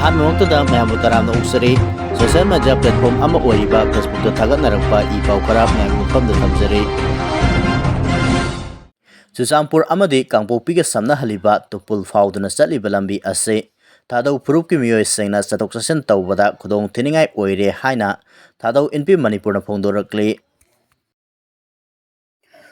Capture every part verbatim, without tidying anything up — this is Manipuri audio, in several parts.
ꯑꯍꯥꯟꯕꯃꯛꯇꯗ ꯃꯌꯥꯝꯕꯨ ꯇꯔꯥꯝꯅ ꯑꯣꯛꯆꯔꯤ꯫ Social media platform ꯑꯃ ꯑꯣꯏꯔꯤꯕ Facebookꯇ ꯊꯥꯒꯠꯅꯔꯛꯄ ꯏ ꯄꯥꯎ ꯈꯔ ꯃꯌꯥꯝꯒꯤ ꯃꯐꯝꯗ ꯊꯝꯖꯔꯤ꯫ ꯆꯨꯔꯆꯥꯟꯄꯨꯔ ꯑꯃꯗꯤ ꯀꯥꯡꯄꯣꯛꯄꯤꯒ ꯁꯝꯅꯍꯜꯂꯤꯕ ꯇꯨꯄꯨꯜ ꯐꯥꯎꯗꯨꯅ ꯆꯠꯂꯤꯕ ꯂꯝꯕꯤ ꯑꯁꯤ ꯊꯥꯗꯧ ꯐꯨꯔꯨꯞꯀꯤ ꯃꯤꯑꯣꯏꯁꯤꯡꯅ ꯆꯠꯊꯣꯛ ꯆꯠꯁꯤꯟ ꯇꯧꯕꯗ ꯈꯨꯗꯣꯡ ꯊꯤꯅꯤꯡꯉꯥꯏ ꯑꯣꯏꯔꯦ ꯍꯥꯏꯅ ꯊꯥꯗꯧ ꯏꯟꯄꯤ ꯃꯅꯤꯄꯨꯔꯅ ꯐꯣꯡꯗꯣꯔꯛꯂꯤ꯫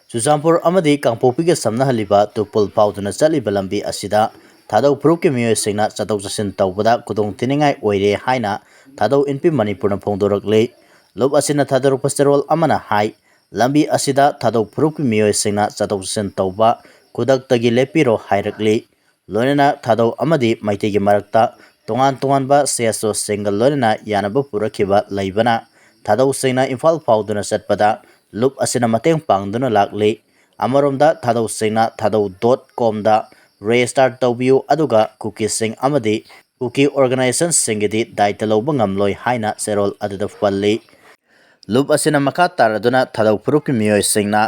ꯆꯨꯔꯆꯥꯟꯄꯨꯔ ꯑꯃꯗꯤ ꯀꯥꯡꯄꯣꯛꯄꯤꯒ ꯁꯝꯅꯍꯜꯂꯤꯕ ꯇꯨꯄꯨꯜ ꯐꯥꯎꯗꯨꯅ ꯆꯠꯂꯤꯕ ꯂꯝꯕꯤ ꯑꯁꯤꯗ ꯊꯥꯗꯧ ꯐꯨꯔꯨꯞꯀꯤ ꯃꯤꯑꯣꯏꯁꯤꯡꯅ ꯆꯠꯊꯣꯛ ꯆꯠꯁꯤꯟ ꯇꯧꯕꯗ ꯈꯨꯗꯣꯡ ꯊꯤꯅꯤꯡꯉꯥꯏ ꯑꯣꯏꯔꯦ ꯍꯥꯏꯅ ꯊꯥꯗꯧ ꯏꯟꯄꯤ ꯃꯅꯤꯄꯨꯔꯅ ꯐꯣꯡꯗꯣꯔꯛꯂꯤ꯫ ꯂꯨꯞ ꯑꯁꯤꯅ ꯊꯥꯗꯣꯔꯛꯄ ꯆꯦꯔꯣꯜ ꯑꯃꯅ ꯍꯥꯏ, ꯂꯝꯕꯤ ꯑꯁꯤꯗ ꯊꯥꯗꯧ ꯐꯨꯔꯨꯞꯀꯤ ꯃꯤꯑꯣꯏꯁꯤꯡꯅ ꯆꯠꯊꯣꯛ ꯆꯠꯁꯤꯟ ꯇꯧꯕ ꯈꯨꯗꯛꯇꯒꯤ ꯂꯦꯞꯄꯤꯔꯣ ꯍꯥꯏꯔꯛꯂꯤ꯫ ꯂꯣꯏꯅꯅ ꯊꯥꯗꯧ ꯑꯃꯗꯤ ꯃꯩꯇꯩꯒꯤ ꯃꯔꯛꯇ ꯇꯣꯉꯥꯟ ꯇꯣꯉꯥꯟꯕ ꯁꯤ ꯑꯦꯁ ꯑꯣꯁꯤꯡꯒ ꯂꯣꯏꯅꯅ ꯌꯥꯅꯕ ꯄꯨꯔꯛꯈꯤꯕ ꯂꯩꯕꯅ ꯊꯥꯗꯧꯁꯤꯡꯅ ꯏꯝꯐꯥꯜ ꯐꯥꯎꯗꯨꯅ ꯆꯠꯄꯗ ꯂꯨꯞ ꯑꯁꯤꯅ ꯃꯇꯦꯡ ꯄꯥꯡꯗꯨꯅ ꯂꯥꯛꯂꯤ꯫ ꯑꯃꯔꯣꯝꯗ ꯊꯥꯗꯧꯁꯤꯡꯅ ꯊꯥꯗꯧ dot comꯗ register ꯇꯧꯕꯤꯌꯨ, ꯑꯗꯨꯒ ꯀꯨꯀꯤꯁꯤꯡ ꯑꯃꯗꯤ ꯀꯨꯀꯤ organizationꯁꯤꯡꯒꯤꯗꯤ ꯗꯥꯏꯇ ꯂꯧꯕ ꯉꯝꯂꯣꯏ ꯍꯥꯏꯅ ꯆꯦꯔꯣꯜ ꯑꯗꯨꯗ ꯄꯜꯂꯤ꯫ ꯂꯨꯞ ꯑꯁꯤꯅ ꯃꯈꯥ ꯇꯥꯔꯗꯨꯅ ꯊꯥꯗꯧ ꯐꯨꯔꯨꯞꯀꯤ ꯃꯤꯑꯣꯏꯁꯤꯡꯅ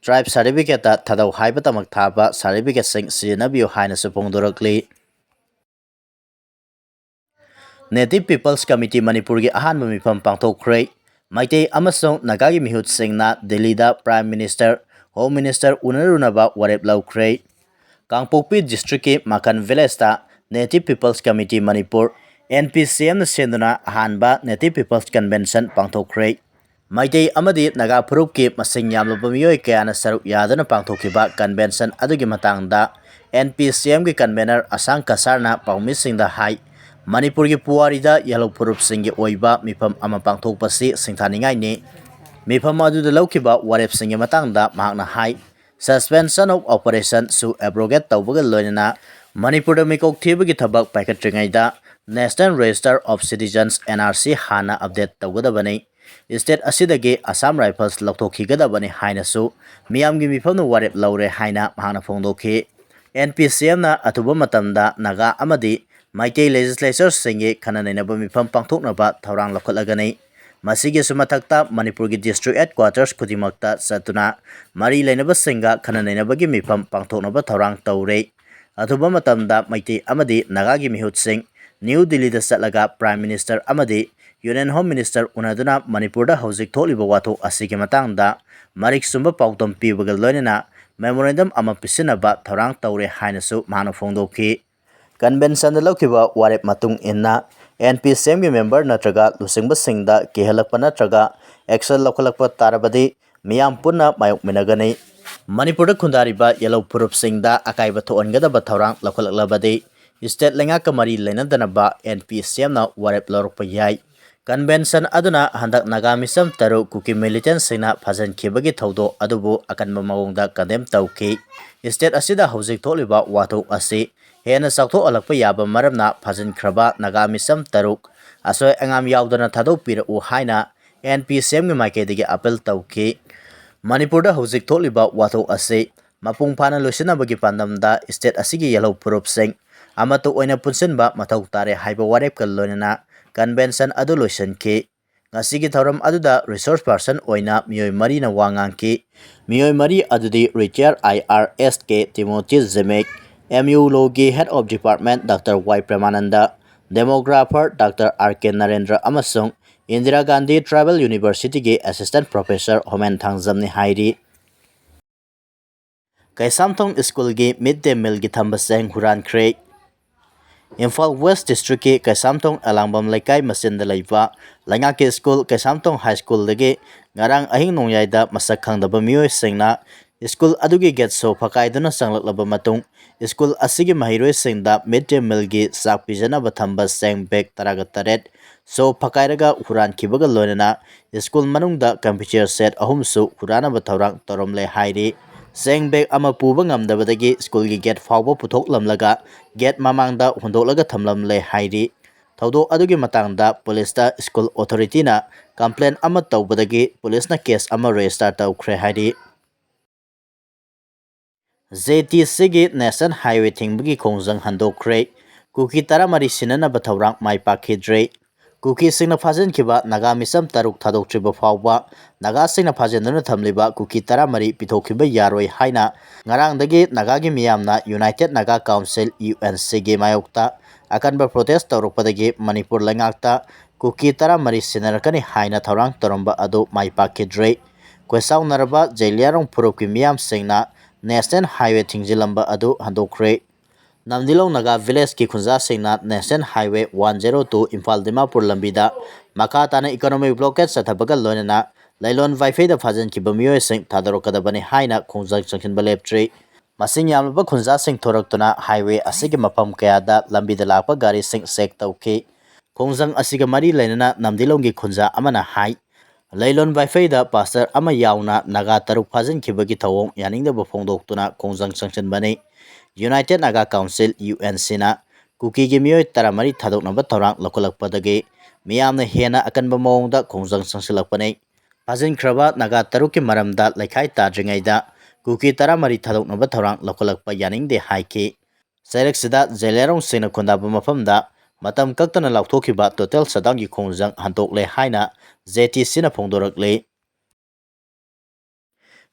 tribe certificateꯇ ꯊꯥꯗꯧ ꯍꯥꯏꯕꯇꯃꯛ ꯊꯥꯕ certificateꯁꯤꯡ ꯁꯤꯖꯤꯟꯅꯕꯤꯌꯨ ꯍꯥꯏꯅꯁꯨ ꯐꯣꯡꯗꯣꯔꯛꯂꯤ꯫ Native People's Committee ꯃꯅꯤꯄꯨꯔꯒꯤ ꯑꯍꯥꯟꯕ ꯃꯤꯐꯝ ꯄꯥꯡꯊꯣꯛꯈ꯭ꯔꯦ꯫ ꯃꯩꯇꯩ ꯑꯃꯁꯨꯡ ꯅꯥꯒꯥꯒꯤ ꯃꯤꯍꯨꯠꯁꯤꯡꯅ ꯗꯤꯜꯂꯤꯗ Prime Minister, Home Minister ꯎꯅꯔꯨꯅꯕ ꯋꯥꯔꯦꯞ ꯂꯧꯈ꯭ꯔꯦ꯫ ꯀꯥꯡꯄꯣꯛꯄꯤ districtꯀꯤ ꯃꯥꯀꯟ villageꯇ Native People's Committee ꯃꯅꯤꯄꯨꯔ, NPCMꯅ ꯁꯦꯝꯗꯨꯅ ꯑꯍꯥꯟꯕ Native People's Convention ꯄꯥꯡꯊꯣꯛꯈ꯭ꯔꯦ꯫ ꯃꯩꯇꯩ ꯑꯃꯗꯤ ꯅꯥꯒꯥ ꯐꯨꯔꯨꯞꯀꯤ ꯃꯁꯤꯡ ꯌꯥꯝꯂꯕ ꯃꯤꯑꯣꯏ ꯀꯌꯥꯅ ꯁꯔꯨꯛ ꯌꯥꯗꯨꯅ ꯄꯥꯡꯊꯣꯛꯈꯤꯕ convention ꯑꯗꯨꯒꯤ ꯃꯇꯥꯡꯗ NPCMꯒꯤ convener ꯑꯁꯥꯡ ꯀꯁꯥꯔꯅ ꯄꯥꯎꯃꯤꯁꯤꯡꯗ ꯍꯥꯏ, ꯃꯅꯤꯄꯨꯔꯒꯤ ꯄꯨꯋꯥꯔꯤꯗ ꯌꯦꯜꯍꯧ ꯐꯨꯔꯨꯞꯁꯤꯡꯒꯤ ꯑꯣꯏꯕ ꯃꯤꯐꯝ ꯑꯃ ꯄꯥꯡꯊꯣꯛꯄꯁꯤ ꯁꯤꯡꯊꯥꯅꯤꯡꯉꯥꯏꯅꯤ꯫ ꯃꯤꯐꯝ ꯑꯗꯨꯗ ꯂꯧꯈꯤꯕ ꯋꯥꯔꯦꯞꯁꯤꯡꯒꯤ ꯃꯇꯥꯡꯗ ꯃꯍꯥꯛꯅ ꯍꯥꯏ, Suspension of Operationꯁꯨ abrogate ꯇꯧꯕꯒ ꯂꯣꯏꯅꯅ ꯃꯅꯤꯄꯨꯔꯗ ꯃꯤꯀꯣꯛ ꯊꯤꯕꯒꯤ ꯊꯕꯛ ꯄꯥꯏꯈꯠꯇ꯭ꯔꯤꯉꯩꯗ National Register of Citizens, NRC, ꯍꯥꯟꯅ update ꯇꯧꯒꯗꯕꯅꯤ꯫ State ꯑꯁꯤꯗꯒꯤ Assam Rifles ꯂꯧꯊꯣꯛꯈꯤꯒꯗꯕꯅꯤ ꯍꯥꯏꯅꯁꯨ ꯃꯤꯌꯥꯝꯒꯤ ꯃꯤꯐꯝꯅ ꯋꯥꯔꯦꯞ ꯂꯧꯔꯦ ꯍꯥꯏꯅ ꯃꯍꯥꯛꯅ ꯐꯣꯡꯗꯣꯛꯈꯤ꯫ NPCMꯅ ꯑꯊꯨꯕ ꯃꯇꯝꯗ ꯅꯥꯒꯥ ꯑꯃꯗꯤ ꯃꯩꯇꯩ legislatureꯁꯤꯡꯒꯤ ꯈꯟꯅ ꯅꯩꯅꯕ ꯃꯤꯐꯝ ꯄꯥꯡꯊꯣꯛꯅꯕ ꯊꯧꯔꯥꯡ ꯂꯧꯈꯠꯂꯒꯅꯤ꯫ ꯃꯁꯤꯒꯤꯁꯨ ꯃꯊꯛꯇ ꯃꯅꯤꯄꯨꯔꯒꯤ district headquarters ꯈꯨꯗꯤꯡꯃꯛꯇ ꯆꯠꯇꯨꯅ ꯃꯔꯤ ꯂꯩꯅꯕꯁꯤꯡꯒ ꯈꯟꯅ ꯅꯩꯅꯕꯒꯤ ꯃꯤꯐꯝ ꯄꯥꯡꯊꯣꯛꯅꯕ ꯊꯧꯔꯥꯡ ꯇꯧꯔꯦ꯫ ꯑꯊꯨꯕ ꯃꯇꯝꯗ ꯃꯩꯇꯩ ꯑꯃꯗꯤ ꯅꯥꯒꯥꯒꯤ ꯃꯤꯍꯨꯠꯁꯤꯡ ꯅ꯭ꯌꯨ ꯗꯤꯜꯂꯤꯗ ꯆꯠꯂꯒ Prime Minister ꯑꯃꯗꯤ Union Home Minister ꯎꯅꯗꯨꯅ ꯃꯅꯤꯄꯨꯔꯗ ꯍꯧꯖꯤꯛ ꯊꯣꯛꯂꯤꯕ ꯋꯥꯊꯣꯛ ꯑꯁꯤꯒꯤ ꯃꯇꯥꯡꯗ ꯃꯔꯤꯛ ꯆꯨꯝꯕ ꯄꯥꯎꯗꯝ ꯄꯤꯕꯒ ꯂꯣꯏꯅꯅ memorandum ꯑꯃ ꯄꯤꯁꯤꯟꯅꯕ ꯊꯧꯔꯥꯡ ꯇꯧꯔꯦ ꯍꯥꯏꯅꯁꯨ ꯃꯍꯥꯛꯅ ꯐꯣꯡꯗꯣꯛꯈꯤ꯫ Conventionꯗ ꯂꯧꯈꯤꯕ ꯋꯥꯔꯦꯞ ꯃꯇꯨꯡ ꯏꯟꯅ, NPCMꯒꯤ member ꯅꯠꯇ꯭ꯔꯒ ꯂꯨꯆꯤꯡꯕꯁꯤꯡꯗ ꯀꯤꯍꯜꯂꯛꯄ ꯅꯠꯇ꯭ꯔꯒ action ꯂꯧꯈꯠꯂꯛꯄ ꯇꯥꯔꯕꯗꯤ ꯃꯤꯌꯥꯝ ꯄꯨꯟꯅ ꯃꯥꯌꯣꯛꯃꯤꯟꯅꯒꯅꯤ꯫ ꯃꯅꯤꯄꯨꯔꯗ ꯈꯨꯟꯗꯥꯔꯤꯕ ꯌꯦꯜꯍꯧ ꯐꯨꯔꯨꯞꯁꯤꯡꯗ ꯑꯀꯥꯏꯕ ꯊꯣꯛꯍꯟꯒꯗꯕ ꯊꯧꯔꯥꯡ ꯂꯧꯈꯠꯂꯛꯂꯕꯗꯤ state ꯂꯩꯉꯥꯛꯀ ꯃꯔꯤ ꯂꯩꯅꯗꯅꯕ NPCMꯅ ꯋꯥꯔꯦꯞ ꯂꯧꯔꯛꯄ ꯌꯥꯏ꯫ Convention ꯑꯗꯨꯅ ꯍꯟꯗꯛ ꯅꯥꯒꯥ ꯃꯤꯆꯝ ꯇꯔꯨꯛ ꯀꯨꯀꯤ militantꯁꯤꯡꯅ ꯐꯥꯖꯤꯟꯈꯤꯕꯒꯤ ꯊꯧꯗꯣꯛ ꯑꯗꯨꯕꯨ ꯑꯀꯟꯕ ꯃꯑꯣꯡꯗ condemn ꯇꯧꯈꯤ꯫ State ꯑꯁꯤꯗ ꯍꯧꯖꯤꯛ ꯊꯣꯛꯂꯤꯕ ꯋꯥꯊꯣꯛ ꯑꯁꯤ ꯍꯦꯟꯅ ꯆꯥꯎꯊꯣꯛꯍꯜꯂꯛꯄ ꯌꯥꯕ ꯃꯔꯝꯅ ꯐꯥꯖꯤꯟꯈ꯭ꯔꯕ ꯅꯥꯒꯥ ꯃꯤꯆꯝ ꯇꯔꯨꯛ ꯑꯁꯣꯏ ꯑꯉꯥꯝ ꯌꯥꯎꯗꯅ ꯊꯥꯗꯣꯛꯄꯤꯔꯛꯎ ꯍꯥꯏꯅ NPCMꯒꯤ ꯃꯥꯏꯀꯩꯗꯒꯤ appeal ꯇꯧꯈꯤ꯫ ꯃꯅꯤꯄꯨꯔꯗ ꯍꯧꯖꯤꯛ ꯊꯣꯛꯂꯤꯕ ꯋꯥꯊꯣꯛ ꯑꯁꯤ ꯃꯄꯨꯡ ꯐꯥꯅ ꯂꯣꯏꯁꯤꯟꯅꯕꯒꯤ ꯄꯥꯟꯗꯝꯗ state ꯑꯁꯤꯒꯤ ꯌꯦꯜꯍꯧ ꯐꯨꯔꯨꯞꯁꯤꯡ ꯑꯃꯠꯇ ꯑꯣꯏꯅ ꯄꯨꯟꯁꯤꯟꯕ ꯃꯊꯧ ꯇꯥꯔꯦ ꯍꯥꯏꯕ ꯋꯥꯔꯦꯞꯀ ꯂꯣꯏꯅꯅ convention ꯑꯗꯨ ꯂꯣꯏꯁꯤꯟꯈꯤ꯫ ꯉꯁꯤꯒꯤ ꯊꯧꯔꯝ ꯑꯗꯨꯗ resource person ꯑꯣꯏꯅ ꯃꯤꯑꯣꯏ ꯃꯔꯤꯅ ꯋꯥ ꯉꯥꯡꯈꯤ꯫ ꯃꯤꯑꯣꯏ ꯃꯔꯤ ꯑꯗꯨꯗꯤ retired IRS K Timothy Zimik, MU Lawꯒꯤ Head of Department Doctor Y Premananda, demographer Doctor R K Narendra ꯑꯃꯁꯨꯡ Indira Gandhi Tribal Universityꯒꯤ Assistant Professor Homen Thangjamꯅꯤ ꯍꯥꯏꯔꯤ꯫ ꯀꯩꯁꯥꯝꯊꯣꯡ ꯁ꯭ꯀꯨꯜꯒꯤ mid day mealꯒꯤ ꯊꯝꯕ ꯆꯦꯡ ꯍꯨꯔꯥꯟꯈ꯭ꯔꯦ꯫ ꯏꯝꯐꯥꯜ West Districtꯀꯤ ꯀꯩꯁꯥꯝꯊꯣꯡ ꯑꯦꯂꯥꯡꯕꯝ ꯂꯩꯀꯥꯏ ꯃꯆꯤꯟꯗ ꯂꯩꯕ ꯂꯩꯉꯥꯛꯀꯤ ꯁ꯭ꯀꯨꯜ ꯀꯩꯁꯥꯝꯊꯣꯡ High Schoolꯗꯒꯤ ꯉꯔꯥꯡ ꯑꯍꯤꯡ ꯅꯣꯡꯌꯥꯏꯗ ꯃꯁꯛ ꯈꯪꯗꯕ ꯃꯤꯑꯣꯏꯁꯤꯡꯅ ꯁ꯭ꯀꯨꯜ ꯑꯗꯨꯒꯤ gate ꯁꯣ ꯐꯀꯥꯏꯗꯨꯅ ꯆꯪꯂꯛꯂꯕ ꯃꯇꯨꯡ, ꯁ꯭ꯀꯨꯜ ꯑꯁꯤꯒꯤ ꯃꯍꯩꯔꯣꯏꯁꯤꯡꯗ mid day mealꯒꯤ ꯆꯥꯛ ꯄꯤꯖꯅꯕ ꯊꯝꯕ ꯆꯦꯡ bag ꯇꯔꯥꯒ ꯇꯔꯦꯠ ꯁꯣ ꯐꯀꯥꯏꯔꯒ ꯍꯨꯔꯥꯟꯈꯤꯕꯒ ꯂꯣꯏꯅꯅ ꯁ꯭ꯀꯨꯜ ꯃꯅꯨꯡꯗ computer set ꯑꯍꯨꯝꯁꯨ ꯍꯨꯔꯥꯟꯅꯕ ꯊꯧꯔꯥꯡ ꯇꯧꯔꯝꯂꯦ ꯍꯥꯏꯔꯤ꯫ ꯆꯦꯡ bag ꯑꯃ ꯄꯨꯕ ꯉꯝꯗꯕꯗꯒꯤ ꯁ꯭ꯀꯨꯜꯒꯤ gate ꯐꯥꯎꯕ ꯄꯨꯊꯣꯛꯂꯝꯂꯒ gate ꯃꯃꯥꯡꯗ ꯍꯨꯟꯗꯣꯛꯂꯒ ꯊꯝꯂꯝꯂꯦ ꯍꯥꯏꯔꯤ꯫ ꯊꯧꯗꯣꯛ ꯑꯗꯨꯒꯤ ꯃꯇꯥꯡꯗ ꯄꯨꯂꯤꯁꯇ ꯁ꯭ꯀꯨꯜ authorityꯅ complaint ꯑꯃ ꯇꯧꯕꯗꯒꯤ ꯄꯨꯂꯤꯁꯅ case ꯑꯃ register ꯇꯧꯈ꯭ꯔꯦ ꯍꯥꯏꯔꯤ꯫ JTCꯒꯤ National Highway ꯊꯤꯡꯕꯒꯤ ꯈꯣꯡꯖꯪ ꯍꯟꯗꯣꯛꯈ꯭ꯔꯦ꯫ ꯀꯨꯀꯤ ꯇꯔꯥꯃꯔꯤ ꯁꯤꯟꯅꯅꯕ ꯊꯧꯔꯥꯡ ꯃꯥꯏ ꯄꯥꯛꯈꯤꯗ꯭ꯔꯦ꯫ ꯀꯨꯀꯤꯁꯤꯡꯅ ꯐꯥꯖꯤꯟꯈꯤꯕ ꯅꯥꯒꯥ ꯃꯤꯆꯝ ꯇꯔꯨꯛ ꯊꯥꯗꯣꯛꯇ꯭ꯔꯤꯕ ꯐꯥꯎꯕ ꯅꯥꯒꯥꯁꯤꯡꯅ ꯐꯥꯖꯤꯟꯗꯨꯅ ꯊꯝꯂꯤꯕ ꯀꯨꯀꯤ ꯇꯔꯥꯃꯔꯤ ꯄꯤꯊꯣꯛꯈꯤꯕ ꯌꯥꯔꯣꯏ ꯍꯥꯏꯅ ꯉꯔꯥꯡꯗꯒꯤ ꯅꯥꯒꯥꯒꯤ ꯃꯤꯌꯥꯝꯅ United Naga Council, UNCꯒꯤ ꯃꯥꯌꯣꯛꯇ ꯑꯀꯟꯕ protest ꯇꯧꯔꯛꯄꯗꯒꯤ ꯃꯅꯤꯄꯨꯔ ꯂꯩꯉꯥꯛꯇ ꯀꯨꯀꯤ ꯇꯔꯥꯃꯔꯤ ꯁꯤꯟꯅꯔꯛꯀꯅꯤ ꯍꯥꯏꯅ ꯊꯧꯔꯥꯡ ꯇꯧꯔꯝꯕ ꯑꯗꯨ ꯃꯥꯏ ꯄꯥꯛꯈꯤꯗ꯭ꯔꯦ꯫ ꯈꯣꯏꯁꯥꯎꯅꯔꯕ ꯖꯦꯂꯤꯌꯥꯡꯔꯣꯡ ꯐꯨꯔꯨꯞꯀꯤ ꯃꯤꯌꯥꯝꯁꯤꯡꯅ National Highway ꯊꯤꯡꯖꯤꯜꯂꯝꯕ ꯑꯗꯨ ꯍꯟꯗꯣꯛꯈ꯭ꯔꯦ꯫ ꯅꯝꯗꯤꯂꯣꯡ Naga ꯚꯤꯂꯦꯖꯀꯤ ꯈꯨꯟꯖꯥꯁꯤꯡꯅ National Highway one zero two Imphal Dimapur ꯂꯝꯕꯤꯗ ꯃꯈꯥ ꯇꯥꯅ economic blockade ꯆꯠꯊꯕꯒ ꯂꯣꯏꯅꯅ ꯂꯩꯂꯣꯟ ꯋꯥꯏꯐꯩꯗ ꯐꯥꯖꯤꯟꯈꯤꯕ ꯃꯤꯑꯣꯏꯁꯤꯡ ꯊꯥꯗꯣꯔꯛꯀꯗꯕꯅꯤ ꯍꯥꯏꯅ ꯈꯣꯡꯖꯪ ꯆꯪꯁꯤꯟꯕ ꯂꯦꯞꯇ꯭ꯔꯤ꯫ ꯃꯁꯤꯡ ꯌꯥꯝꯂꯕ ꯈꯨꯟꯖꯥꯁꯤꯡ ꯊꯣꯔꯛꯇꯨꯅ highway ꯑꯁꯤꯒꯤ ꯃꯐꯝ ꯀꯌꯥꯗ ꯂꯝꯕꯤꯗ ꯂꯥꯛꯄ ꯒꯥꯔꯤꯁꯤꯡ check ꯇꯧꯈꯤ꯫ ꯈꯣꯡꯖꯪ ꯑꯁꯤꯒ ꯃꯔꯤ ꯂꯩꯅꯅ ꯅꯝꯗꯤꯂꯣꯡꯒꯤ ꯈꯨꯟꯖꯥ ꯑꯃꯅ ꯍꯥꯏ, ꯂꯩꯂꯣꯟ ꯋꯥꯏꯐꯩꯗ pastor ꯑꯃ ꯌꯥꯎꯅ ꯅꯥꯒꯥ ꯇꯔꯨꯛ ꯐꯥꯖꯤꯟꯈꯤꯕꯒꯤ ꯊꯧꯑꯣꯡ ꯌꯥꯅꯤꯡꯗꯕ ꯐꯣꯡꯗꯣꯛꯇꯨꯅ ꯈꯣꯡꯖꯪ ꯆꯪꯁꯤꯟꯕꯅꯤ꯫ United Naga Council, UNCꯅ ꯀꯨꯀꯤꯒꯤ ꯃꯤꯑꯣꯏ ꯇꯔꯥꯃꯔꯤ ꯊꯥꯗꯣꯛꯅꯕ ꯊꯧꯔꯥꯡ ꯂꯧꯈꯠꯂꯛꯄꯗꯒꯤ ꯃꯤꯌꯥꯝꯅ ꯍꯦꯟꯅ ꯑꯀꯟꯕ ꯃꯑꯣꯡꯗ ꯈꯣꯡꯖꯪ ꯆꯪꯁꯤꯜꯂꯛꯄꯅꯤ꯫ ꯐꯥꯖꯤꯟꯈ꯭ꯔꯕ ꯅꯥꯒꯥ ꯇꯔꯨꯛꯀꯤ ꯃꯔꯝꯗ ꯂꯩꯈꯥꯏ ꯇꯥꯗ꯭ꯔꯤꯉꯩꯗ ꯀꯨꯀꯤ ꯇꯔꯥꯃꯔꯤ ꯊꯥꯗꯣꯛꯅꯕ ꯊꯧꯔꯥꯡ ꯂꯧꯈꯠꯂꯛꯄ ꯌꯥꯅꯤꯡꯗꯦ ꯍꯥꯏꯈꯤ꯫ ꯆꯩꯔꯛꯁꯤꯗ ꯖꯦꯂꯤꯌꯥꯡꯔꯣꯡꯁꯤꯡꯅ ꯈꯨꯟꯗꯥꯕ ꯃꯐꯝꯗ ꯃꯇꯝ ꯀꯛꯇꯅ ꯂꯥꯎꯊꯣꯛꯈꯤꯕ total shutdownꯒꯤ ꯈꯣꯡꯖꯪ ꯍꯟꯗꯣꯛꯂꯦ ꯍꯥꯏꯅ JTCꯅ ꯐꯣꯡꯗꯣꯔꯛꯂꯤ꯫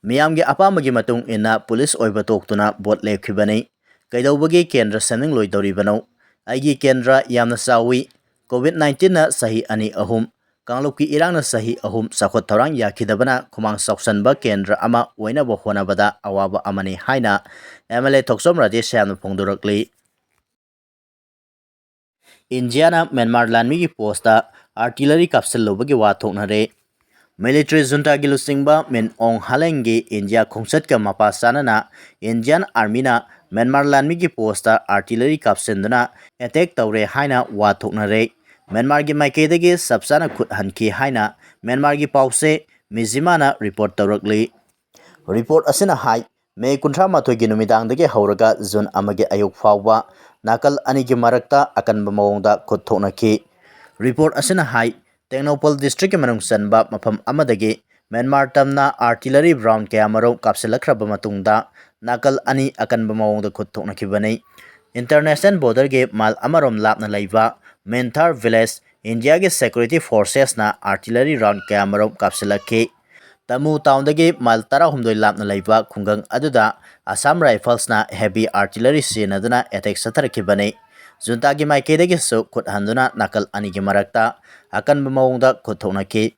ꯃꯤꯌꯥꯝꯒꯤ ꯑꯄꯥꯝꯕꯒꯤ ꯃꯇꯨꯡ ꯏꯟꯅ police ꯑꯣꯏꯕ ꯇꯣꯛꯇꯨꯅ vote ꯂꯦꯞꯈꯤꯕꯅꯤ꯫ ꯀꯩꯗꯧꯕꯒꯤ ꯀꯦꯟꯗ꯭ꯔ ꯁꯦꯝꯅꯤꯡꯂꯣꯏꯗꯧꯔꯤꯕꯅꯣ? ꯑꯩꯒꯤ ꯀꯦꯟꯗ꯭ꯔ ꯌꯥꯝꯅ ꯆꯥꯎꯏ꯫ COVID nineteenꯅ ꯆꯍꯤ ꯑꯅꯤ ꯑꯍꯨꯝ, ꯀꯥꯡꯂꯨꯞꯀꯤ ꯏꯔꯥꯡꯅ ꯆꯍꯤ ꯑꯍꯨꯝ, ꯆꯥꯎꯈꯠ ꯊꯧꯔꯥꯡ ꯌꯥꯈꯤꯗꯕꯅ ꯈꯨꯃꯥꯡ ꯆꯥꯎꯁꯟꯕ ꯀꯦꯟꯗ꯭ꯔ ꯑꯃ ꯑꯣꯏꯅꯕ ꯍꯣꯠꯅꯕꯗ ꯑꯋꯥꯕ ꯑꯃꯅꯤ ꯍꯥꯏꯅ MLA ꯊꯣꯛꯆꯣꯝ ꯔꯥꯙꯦꯁ꯭ꯌꯥꯝꯅ ꯐꯣꯡꯗꯣꯔꯛꯂꯤ꯫ ꯏꯟꯗꯤꯌꯥꯅ ꯃ꯭ꯌꯥꯟꯃꯥꯔ ꯂꯥꯟꯃꯤꯒꯤ postꯇ artillery ꯀꯥꯞꯁꯤꯜꯂꯨꯕꯒꯤ ꯋꯥ ꯊꯣꯛꯅꯔꯦ꯫ Military juntaꯒꯤ ꯂꯨꯆꯤꯡꯕ ꯃꯤꯟ ꯑꯣꯡ ꯍꯥꯂꯦꯡꯒꯤ ꯏꯟꯗꯤꯌꯥ ꯈꯣꯡꯆꯠꯀ ꯃꯄꯥ ꯆꯥꯅꯅ Indian Armyꯅ ꯃ꯭ꯌꯥꯟꯃꯥꯔ ꯂꯥꯟꯃꯤꯒꯤ postꯇ artillery ꯀꯥꯞꯁꯤꯟꯗꯨꯅ attack ꯇꯧꯔꯦ ꯍꯥꯏꯅ ꯋꯥ ꯊꯣꯛꯅꯔꯦ꯫ ꯃ꯭ꯌꯥꯟꯃꯥꯔꯒꯤ ꯃꯥꯏꯀꯩꯗꯒꯤ ꯆꯞ ꯆꯥꯅ ꯈꯨꯠ ꯍꯟꯈꯤ ꯍꯥꯏꯅ ꯃ꯭ꯌꯥꯟꯃꯥꯔꯒꯤ ꯄꯥꯎꯆꯦ ꯃꯤꯖꯤꯃꯥꯅ report ꯇꯧꯔꯛꯂꯤ꯫ Report ꯑꯁꯤꯅ ꯍꯥꯏ, ꯃꯦ ꯀꯨꯟꯊ꯭ꯔꯥ ꯃꯥꯊꯣꯏꯒꯤ ꯅꯨꯃꯤꯗꯥꯡꯗꯒꯤ ꯍꯧꯔꯒ ꯖꯨꯟ ꯑꯃꯒꯤ ꯑꯌꯨꯛ ꯐꯥꯎꯕ ꯅꯥꯀꯜ ꯑꯅꯤꯒꯤ ꯃꯔꯛꯇ ꯑꯀꯟꯕ ꯃꯑꯣꯡꯗ ꯈꯨꯠ ꯊꯣꯛꯅꯈꯤ꯫ Report ꯑꯁꯤꯅ ꯍꯥꯏ, ꯇꯦꯡꯅꯧꯄꯜ districtꯀꯤ ꯃꯅꯨꯡ ꯆꯟꯕ ꯃꯐꯝ ꯑꯃꯗꯒꯤ ꯃ꯭ꯌꯥꯟꯃꯥꯔ ꯇꯝꯅ artillery round ꯀꯌꯥꯃꯔꯨꯝ ꯀꯥꯞꯁꯤꯜꯂꯛꯈ꯭ꯔꯕ ꯃꯇꯨꯡꯗ ꯅꯥꯀꯜ ꯑꯅꯤ ꯑꯀꯟꯕ ꯃꯑꯣꯡꯗ ꯈꯨꯠ ꯊꯣꯛꯅꯈꯤꯕꯅꯤ꯫ International borderꯒꯤ mile ꯑꯃꯔꯣꯝ ꯂꯥꯞꯅ ꯂꯩꯕ ꯃꯦꯟꯊꯥꯔ village ꯏꯟꯗꯤꯌꯥꯒꯤ security forcesꯅ artillery round ꯀꯌꯥꯃꯔꯨꯝ ꯀꯥꯞꯁꯤꯜꯂꯛꯈꯤ꯫ ꯇꯃꯨ townꯗꯒꯤ mile ꯇꯔꯥꯍꯨꯝꯗꯣꯏ ꯂꯥꯞꯅ ꯂꯩꯕ ꯈꯨꯡꯒꯪ ꯑꯗꯨꯗ Assam Riflesꯅ heavy artillery ꯁꯤꯖꯤꯟꯅꯗꯨꯅ attack ꯆꯠꯊꯔꯛꯈꯤꯕꯅꯤ꯫ ꯖꯨꯟꯇꯥꯒꯤ ꯃꯥꯏꯀꯩꯗꯒꯤꯁꯨ ꯈꯨꯠ ꯍꯟꯗꯨꯅ ꯅꯥꯀꯜ ꯑꯅꯤꯒꯤ ꯃꯔꯛꯇ ꯑꯀꯟꯕ ꯃꯑꯣꯡꯗ ꯈꯨꯠ ꯊꯣꯛꯅꯈꯤ꯫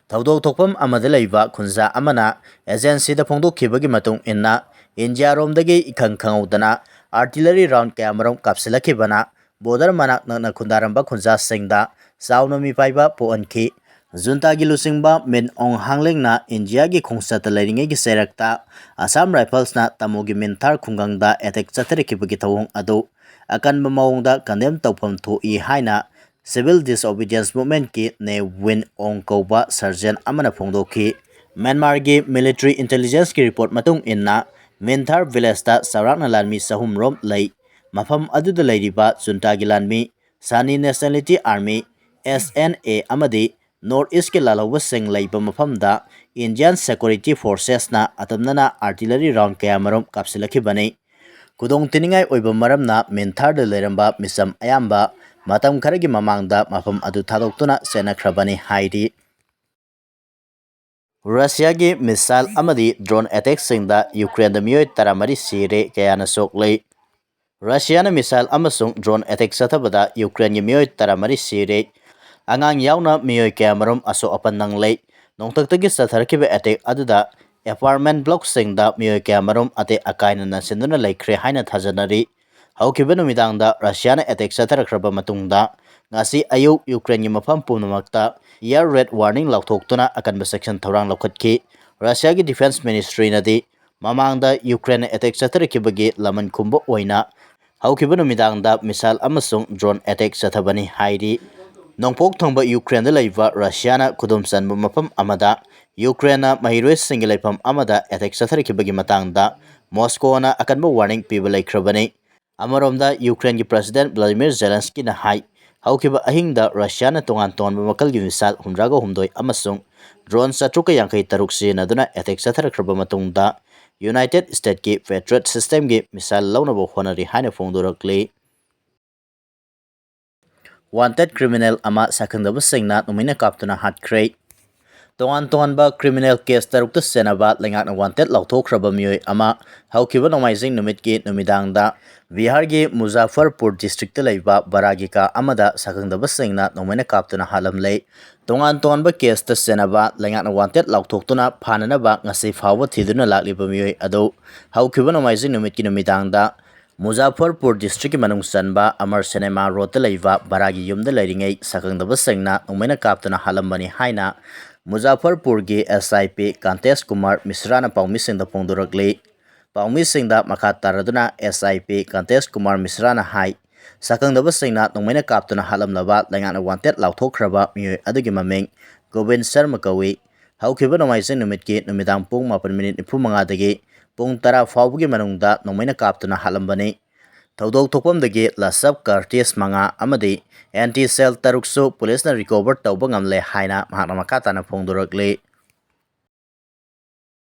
ꯊꯧꯗꯣꯛ ꯊꯣꯛꯐꯝ ꯑꯃꯗ ꯂꯩꯕ ꯈꯨꯟꯖꯥ ꯑꯃꯅ ꯑꯦꯖꯦꯟꯁꯤꯗ ꯐꯣꯡꯗꯣꯛꯈꯤꯕꯒꯤ ꯃꯇꯨꯡ ꯏꯟꯅ, ꯏꯟꯗꯤꯌꯥꯔꯣꯝꯗꯒꯤ ꯏꯈꯪ ꯈꯪꯍꯧꯗꯅ artillery round ꯀꯌꯥꯃꯔꯨꯝ ꯀꯥꯞꯁꯤꯜꯂꯛꯈꯤꯕꯅ border ꯃꯅꯥꯛ ꯅꯛꯅ ꯈꯨꯟꯗꯥꯔꯝꯕ ꯈꯨꯟꯖꯥꯁꯤꯡꯗ ꯆꯥꯎꯅ ꯃꯤꯄꯥꯏꯕ ꯄꯣꯛꯍꯟꯈꯤ꯫ ꯖꯨꯟꯇꯥꯒꯤ ꯂꯨꯆꯤꯡꯕ ꯃꯤꯟ ꯑꯣꯡ ꯍꯥꯡꯂꯦꯡꯅ ꯏꯟꯗꯤꯌꯥꯒꯤ ꯈꯣꯡꯆꯠꯇ ꯂꯩꯔꯤꯉꯩꯒꯤ ꯆꯩꯔꯛꯇ Assam Riflesꯅ ꯇꯥꯃꯣꯒꯤ ꯃꯤꯟꯊꯥꯔ ꯈꯨꯡꯒꯪꯗ attack ꯆꯠꯊꯔꯛꯈꯤꯕꯒꯤ ꯊꯧꯑꯣꯡ ꯑꯗꯨ ꯑꯀꯟꯕ ꯃꯑꯣꯡꯗ condemn ꯇꯧꯐꯝ ꯊꯣꯛꯏ ꯍꯥꯏꯅ Civil Disobedience Movementꯀꯤ Ne Win Aung ꯀꯧꯕ sergeant ꯑꯃꯅ ꯐꯣꯡꯗꯣꯛꯈꯤ꯫ ꯃ꯭ꯌꯥꯟꯃꯥꯔꯒꯤ military intelligenceꯀꯤ report ꯃꯇꯨꯡ ꯏꯟꯅ, ꯃꯤꯟꯊꯥꯔ villageꯇ ꯆꯥꯎꯔꯥꯛꯅ ꯂꯥꯟꯃꯤ ꯆꯍꯨꯝ ꯔꯣꯝ ꯂꯩ꯫ ꯃꯐꯝ ꯑꯗꯨꯗ ꯂꯩꯔꯤꯕ ꯖꯨꯟꯇꯥꯒꯤ ꯂꯥꯟꯃꯤ, Shan Nationality Army, S N A, ꯑꯃꯗꯤ North Eastꯀꯤ ꯂꯥꯜꯍꯧꯕꯁꯤꯡ ꯂꯩꯕ ꯃꯐꯝꯗ Indian Security Forcesꯅ ꯑꯇꯝꯅꯅ artillery round ꯀꯌꯥꯃꯔꯨꯝ ꯀꯥꯞꯁꯤꯜꯂꯛꯈꯤꯕꯅꯤ꯫ ꯈꯨꯗꯣꯡ ꯊꯤꯅꯤꯡꯉꯥꯏ ꯑꯣꯏꯕ ꯃꯔꯝꯅ ꯃꯤꯟꯊꯥꯔꯗ ꯂꯩꯔꯝꯕ ꯃꯤꯆꯝ ꯑꯌꯥꯝꯕ ꯃꯇꯝ ꯈꯔꯒꯤ ꯃꯃꯥꯡꯗ ꯃꯐꯝ ꯑꯗꯨ ꯊꯥꯗꯣꯛꯇꯨꯅ ꯆꯦꯟꯅꯈ꯭ꯔꯕꯅꯤ ꯍꯥꯏꯔꯤ꯫ ꯔꯁꯤꯌꯥꯒꯤ missile ꯑꯃꯗꯤ drone attackꯁꯤꯡꯗ ꯌꯨꯀ꯭ꯔꯦꯟꯗ ꯃꯤꯑꯣꯏ ꯇꯔꯥꯃꯔꯤ ꯁꯤꯔꯦ, ꯀꯌꯥꯅ ꯁꯣꯛꯂꯦ꯫ ꯔꯁꯤꯌꯥꯅ missile ꯑꯃꯁꯨꯡ drone attack ꯆꯠꯊꯕꯗ ꯌꯨꯀ꯭ꯔꯦꯟꯒꯤ ꯃꯤꯑꯣꯏ ꯇꯔꯥꯃꯔꯤ ꯁꯤꯔꯦ, ꯑꯉꯥꯡ ꯌꯥꯎꯅ ꯃꯤꯑꯣꯏ ꯀꯌꯥꯃꯔꯨꯝ ꯑꯁꯣꯛ ꯑꯄꯟ ꯅꯪꯂꯦ꯫ ꯅꯣꯡꯊꯛꯇꯒꯤ ꯆꯠꯊꯔꯛꯈꯤꯕ attack ꯑꯗꯨꯗ apartment blockꯁꯤꯡꯗ ꯃꯤꯑꯣꯏ ꯀꯌꯥꯃꯔꯨꯝ ꯑꯇꯦꯛ ꯑꯀꯥꯏꯅ ꯅꯟꯁꯤꯟꯗꯨꯅ ꯂꯩꯈ꯭ꯔꯦ ꯍꯥꯏꯅ ꯊꯥꯖꯅꯔꯤ꯫ ꯍꯧꯈꯤꯕ ꯅꯨꯃꯤꯗꯥꯡꯗ ꯔꯁꯤꯌꯥꯅ attack ꯆꯠꯊꯔꯛꯈ꯭ꯔꯕ ꯃꯇꯨꯡꯗ, ꯉꯁꯤ ꯑꯌꯨꯛ ꯌꯨꯀ꯭ꯔꯦꯟꯒꯤ ꯃꯐꯝ ꯄꯨꯝꯅꯃꯛꯇ air raid warning ꯂꯥꯎꯊꯣꯛꯇꯨꯅ ꯑꯀꯟꯕ section ꯊꯧꯔꯥꯡ ꯂꯧꯈꯠꯈꯤ꯫ ꯔꯁꯤꯌꯥꯒꯤ defence ministryꯅꯗꯤ ꯃꯃꯥꯡꯗ ꯌꯨꯀ꯭ꯔꯦꯟꯅ attack ꯆꯠꯊꯔꯛꯈꯤꯕꯒꯤ ꯂꯃꯟ ꯈꯨꯝꯕ ꯑꯣꯏꯅ ꯍꯧꯈꯤꯕ ꯅꯨꯃꯤꯗꯥꯡꯗ missile ꯑꯃꯁꯨꯡ drone attack ꯆꯠꯊꯕꯅꯤ ꯍꯥꯏꯔꯤ꯫ ꯅꯣꯡꯄꯣꯛ ꯊꯪꯕ ꯌꯨꯀ꯭ꯔꯦꯟꯗ ꯂꯩꯕ ꯔꯁꯤꯌꯥꯅ ꯈꯨꯗꯨꯝ ꯆꯟꯕ ꯃꯐꯝ ꯑꯃꯗ ꯌꯨꯀ꯭ꯔꯦꯟꯅ ꯃꯍꯩꯔꯣꯏꯁꯤꯡꯒꯤ ꯂꯩꯐꯝ ꯑꯃꯗ attack ꯆꯠꯊꯔꯛꯈꯤꯕꯒꯤ ꯃꯇꯥꯡꯗ ꯃꯣꯁꯀꯣꯅ ꯑꯀꯟꯕ warning ꯄꯤꯕ ꯂꯩꯈ꯭ꯔꯕꯅꯤ꯫ ꯑꯃꯔꯣꯝꯗ, ꯌꯨꯀ꯭ꯔꯦꯟꯒꯤ President Volodymyr Zelenskyꯅ ꯍꯥꯏ, ꯍꯧꯈꯤꯕ ꯑꯍꯤꯡꯗ ꯔꯁꯤꯌꯥꯅ ꯇꯣꯉꯥꯟ ꯇꯣꯉꯥꯟꯕ ꯃꯈꯜꯒꯤ missile ꯍꯨꯝꯗ꯭ꯔꯥꯒ ꯍꯨꯝꯗꯣꯏ ꯑꯃꯁꯨꯡ drone ꯆꯥꯇ꯭ꯔꯨꯛꯀ ꯌꯥꯡꯈꯩ ꯇꯔꯨꯛ ꯁꯤꯖꯤꯟꯅꯗꯨꯅ attack ꯆꯠꯊꯔꯛꯈ꯭ꯔꯕ ꯃꯇꯨꯡꯗ, United Statesꯀꯤ Patriot systemꯒꯤ missile ꯂꯧꯅꯕ ꯍꯣꯠꯅꯔꯤ ꯍꯥꯏꯅ ꯐꯣꯡꯗꯣꯔꯛꯂꯤ꯫ Wanted criminal ꯑꯃ ꯁꯛꯈꯪꯗꯕꯁꯤꯡꯅ ꯅꯣꯡꯃꯩꯅ ꯀꯥꯞꯇꯨꯅ ꯍꯥꯠꯈ꯭ꯔꯦ꯫ ꯇꯣꯉꯥꯟ ꯇꯣꯉꯥꯟꯕ criminal case ꯇꯔꯨꯛꯇ ꯆꯦꯟꯅꯕ ꯂꯩꯉꯥꯛꯅ wanted ꯂꯥꯎꯊꯣꯛꯈ꯭ꯔꯕ ꯃꯤꯑꯣꯏ ꯑꯃ ꯍꯧꯈꯤꯕ ꯅꯣꯡꯃꯥꯏꯖꯤꯡ ꯅꯨꯃꯤꯠꯀꯤ ꯅꯨꯃꯤꯗꯥꯡꯗ ꯕꯤꯍꯥꯔꯒꯤ ꯃꯨꯖꯥꯐꯔꯄꯨꯔ district ꯇ ꯂꯩꯕ ꯕꯔꯥꯒꯤ ꯀꯥ ꯑꯃꯗ ꯁꯛꯈꯪꯗꯕꯁꯤꯡꯅ ꯅꯣꯡꯃꯩꯅ ꯀꯥꯞꯇꯨꯅ ꯍꯥꯠꯂꯝꯂꯦ꯫ ꯇꯣꯉꯥꯟ ꯇꯣꯉꯥꯟꯕ case ꯇ ꯆꯦꯟꯅꯕ ꯂꯩꯉꯥꯛꯅ wanted ꯂꯥꯎꯊꯣꯛꯇꯨꯅ ꯐꯥꯅꯅꯕ ꯉꯁꯤ ꯐꯥꯎꯕ ꯊꯤꯗꯨꯅ ꯂꯥꯛꯂꯤꯕ ꯃꯤꯑꯣꯏ ꯑꯗꯨ ꯍꯧꯈꯤꯕ ꯅꯣꯡꯃꯥꯏꯖꯤꯡ ꯅꯨꯃꯤꯠꯀꯤ ꯅꯨꯃꯤꯗꯥꯡꯗ ꯃꯨꯖꯥꯐꯔꯄꯨꯔ district ꯀꯤ ꯃꯅꯨꯡ ꯆꯟꯕ ꯑꯃꯔ cinema road ꯇ ꯂꯩꯕ ꯕꯔꯥꯒꯤ ꯌꯨꯝꯗ ꯂꯩꯔꯤꯉꯩ ꯁꯛꯈꯪꯗꯕꯁꯤꯡꯅ ꯅꯣꯡꯃꯩꯅ ꯀꯥꯞꯇꯨꯅ ꯍꯥꯠꯂꯝꯕꯅꯤ ꯍꯥꯏꯅ ꯃꯨꯖꯥꯐꯔꯄꯨꯔꯒꯤ S I P ꯀꯥꯟꯇꯦꯁ ꯀꯨꯃꯥꯔ ꯃꯤꯁ꯭ꯔꯥꯅ ꯄꯥꯎꯃꯤꯁꯤꯡꯗ ꯐꯣꯡꯗꯣꯔꯛꯂꯤ꯫ ꯄꯥꯎꯃꯤꯁꯤꯡꯗ ꯃꯈꯥ ꯇꯥꯔꯗꯨꯅ S I P ꯀꯥꯟꯇꯦꯁ ꯀꯨꯃꯥꯔ ꯃꯤꯁ꯭ꯔꯥꯅ ꯍꯥꯏ, ꯁꯛꯈꯪꯗꯕꯁꯤꯡꯅ ꯅꯣꯡꯃꯩꯅ ꯀꯥꯞꯇꯨꯅ ꯍꯥꯠꯂꯝꯂꯕ ꯂꯩꯉꯥꯛꯅ wanted ꯂꯥꯎꯊꯣꯛꯈ꯭ꯔꯕ ꯃꯤꯑꯣꯏ ꯑꯗꯨꯒꯤ ꯃꯃꯤꯡ ꯒꯣꯕꯤꯟ ꯁꯔꯃ ꯀꯧꯏ꯫ ꯍꯧꯈꯤꯕ ꯅꯣꯡꯃꯥꯏꯖꯤꯡ ꯅꯨꯃꯤꯠꯀꯤ ꯅꯨꯃꯤꯗꯥꯡ ꯄꯨꯡ ꯃꯥꯄꯟ ꯃꯤꯅꯤꯠ ꯅꯤꯐꯨ ꯃꯉꯥꯗꯒꯤ ꯄꯨꯡ ꯇꯔꯥ ꯐꯥꯎꯕꯒꯤ ꯃꯅꯨꯡꯗ ꯅꯣꯡꯃꯩꯅ ꯀꯥꯞꯇꯨꯅ ꯍꯥꯠꯂꯝꯕꯅꯤ꯫ ꯊꯧꯗꯣꯛ ꯊꯣꯛꯐꯝꯗꯒꯤ ꯂꯁꯕ ꯀꯥꯔꯇꯦꯖ ꯃꯉꯥ ꯑꯃꯗꯤ anti cell ꯇꯔꯨꯛꯁꯨ ꯄꯨꯂꯤꯁꯅ recover ꯇꯧꯕ ꯉꯝꯂꯦ ꯍꯥꯏꯅ ꯃꯍꯥꯛꯅ ꯃꯈꯥ ꯇꯥꯅ ꯐꯣꯡꯗꯣꯔꯛꯂꯤ꯫